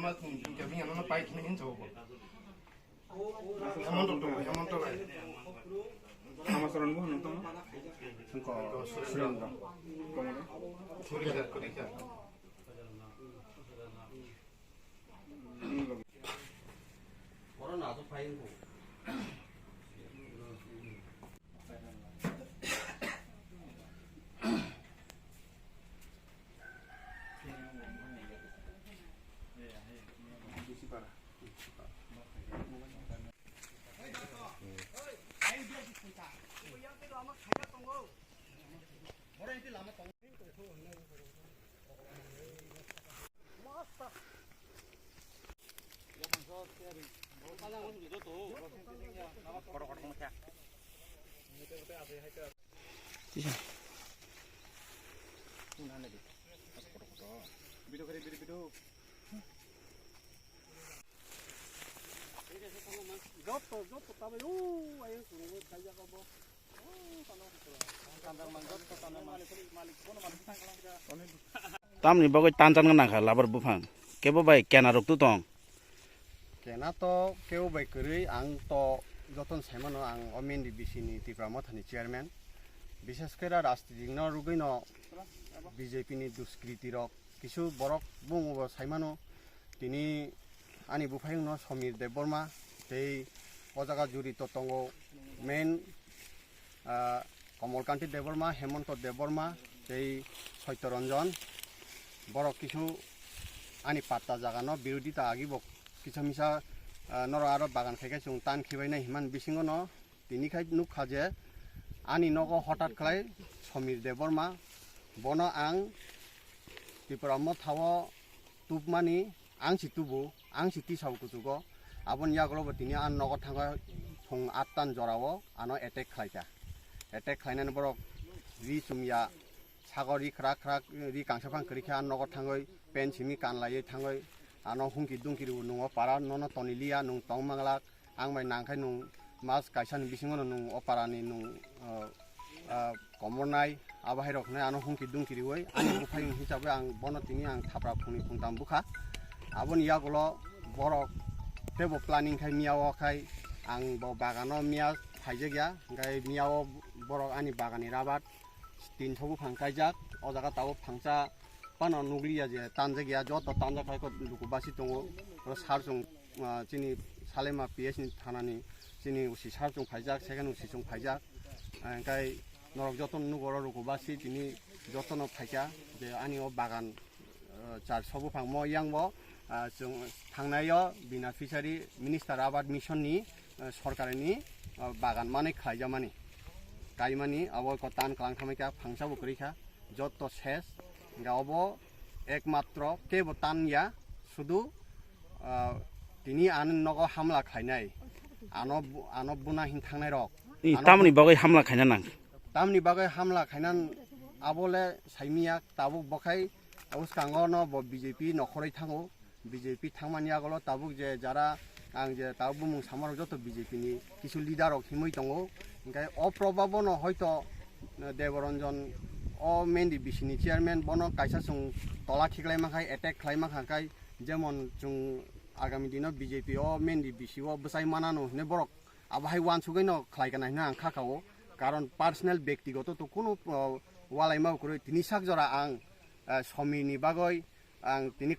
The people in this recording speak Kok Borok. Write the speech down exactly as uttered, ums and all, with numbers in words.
Kami ano na pai kini hin chobo. Hemant to, Hemant to bai. Hamasaran bo hano tong. Ko Surendra. Komone. Kurikha, kurikha. Oro na to pai ko. Tamni bagwi tanjan gwnang kha labar buphang. Kebo bai kena rok tu tong. Kena to kebo bai kwrwi, ang to joton saimano, ang o Mendi B C ni Tipra Mothani chairman. Bishes khe rajnitik no rwgwi no B J P ni duskriti rok kisu borok bung bo saimano. Tini ani buphayungno Somir Debbarma tei o jaga jurito tongo main, ah, Komolkanti Debbarma, Hemonto Debbarma tei Soityo Ranjan. Borok kisu ani patta jagano birodita agi bo kisa misa, ah, norok aro bagan khai khai chwng tan khibainai hinmani bisingono tini khai nukha je ani nogo hotat khlai Somir Debbarma, bono ang Tipra Mothao tubmani, ang si tubu, ang si tisao kuchugo. Aboni yagulo bo tini ani nogo thangwi phung attan jorao ano attack khlaikha. Attack khlainani borok ri chumya, sagor ri khrak khrak, ri kangsa phang kwrwi khe ani nogo thangwi pen simi kan laiwi thangwi ano hungki dungki rw nungo para nono toni liya nung tong manglak. Ang bai nang khai nung mas kaisa ni bisingo no nung o para ni nung, ah, ah, komornai abo hai rok hinui ano hungki dungki riui ani buphai hisabe ang bono tini ang thapra phungni phungtam bukha. Aboni yagulo borok tebo planning khai miya o khai ang bo bagano miya phaijak ya, hingkhai miya o borok ani bagani rabat tinso buphang kaijak, o jaga tabuk phangsa phano nukliya je tanjak ya, joto tanjak hai khe luku basi tongo. Oro sar chwng, ah, chini Salema P S ni thanani chini O C sar chwng phaijak, second O C chwng phaijak. Ah, hingkhai norok joto nugo oro luku basi tini jotono phaikha je ani o bagan, ah, char so buphang mo yang bo, ah, chwng thangnai o bina fishery minister abad mission ni, ah, sorkar ni, ah, bagan manwi khlaijak mani. Kaimani abo ko tan kalang thamai kha, phangsa bo kwrwi kha, jotto ses. Hingkha obo ekmatro kebo tan ya, sudu, ah, tini ani nogo hamla khlainai, ano bu-, ano buna hin thangnai rok. Ni ano tamni bu-, bagwi hamla khaina nang? Tamni bagwi hamla khaina n-, abo le saimiya tabuk bokhai bwskango no bo B J P nokhoroi thango. B J P thangmani yagulo tabuk je jara ang je tabuk bumung samarok joto B J P ni kisu leader rok himui tongo. Hingkhai o probabo no hoito, eh, Deboranjan o Mendi B C ni chairman bono kaisa chwng tola khiklai mankhai, attack khlai mankha khai, jemon chwng agami dino B J P o Mendi B C o bwchai manano hinui borok abo hai uansugui no khlai kana hinui ang kha kao. Karon personal bektigoto to kunu, eh, walai ma kwrwi tini sak jora ang, eh, Somir ni bagwi ang tini